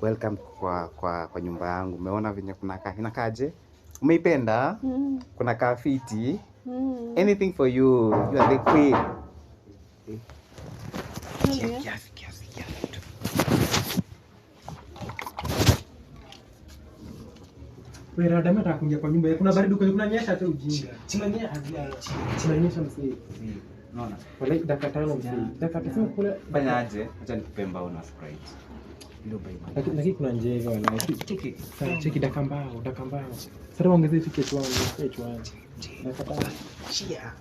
Welcome kwa nyumba yangu. Umeona venye kunakaa? Inakaaje? Umeipenda? Kuna kaa fiti. Anything for you. You are the queen. Kiasi kiasi kiasi tu. Wewe rada, mimi nataka kuingia kwa nyumba. Kuna baridi kwenye kunanyesha tu ujinga. Kunanyesha. Kunanyesha msee. Unaona? Wala dakika 5 msee. Dakika 5 kule. Fanya aje? Acha nikupe mbao na Sprite. Ndio bai man. Lakini kuna njega wala. Cheki. Sasa cheki dakika mbao, dakika mbao. Sasa ongezee ifike chuani, ifike chuani. Dakika 5. Chia.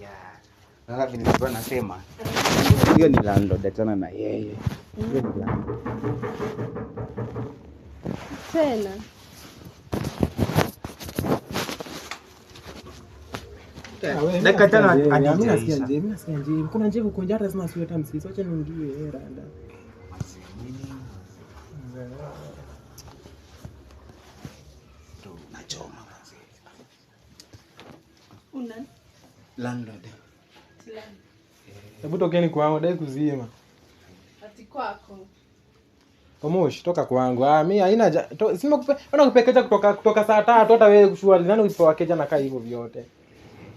Yeah. Sasa vile nilikuwa nasema, hiyo ni landlord, achana na yeye. Hiyo ni landlord. Tena. Dakika 5 hadi Mimi nasikia haijaisha. nje, mimi nasikia nje. Kuna nje huko nje hata sina sweta msee. Acha niingie rada. Nachoma manze. Una Landlord. Hebu tokeni kwangu, dai kuzima. ati kwako. Omosh, toka kwangu. Ah, mimi haina sima kupe, ona kupekeja kutoka saa 3 hata wewe kushua nani usipoa keja na kaa hivyo vyote.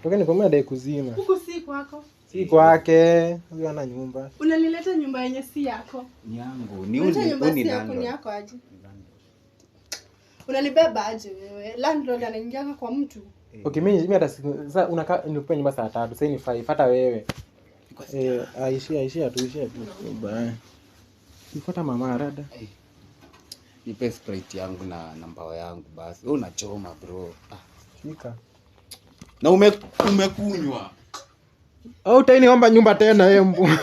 Tokeni kwa mimi dai kuzima. Huku si kwako. Si kwake, huyu ana nyumba. Unanileta nyumba yenye si yako. Ni yangu. Ni Unaleta uni, nyumba uni si yako, ni landlord. yako aje? Unanibeba aje wewe? Landlord anaingianga kwa mtu. Okay, mimi hata sasa unakaa nikupe nyumba saa 3, sasa ni 5 hata wewe. Aishia tu, ishia tu. Bye. Nifuata mama rada. Nipe Sprite yangu na mbao yangu basi. Wewe unachoma bro. Ah. Shika. Na umekunywa. Au utainiomba nyumba tena wewe mbwa.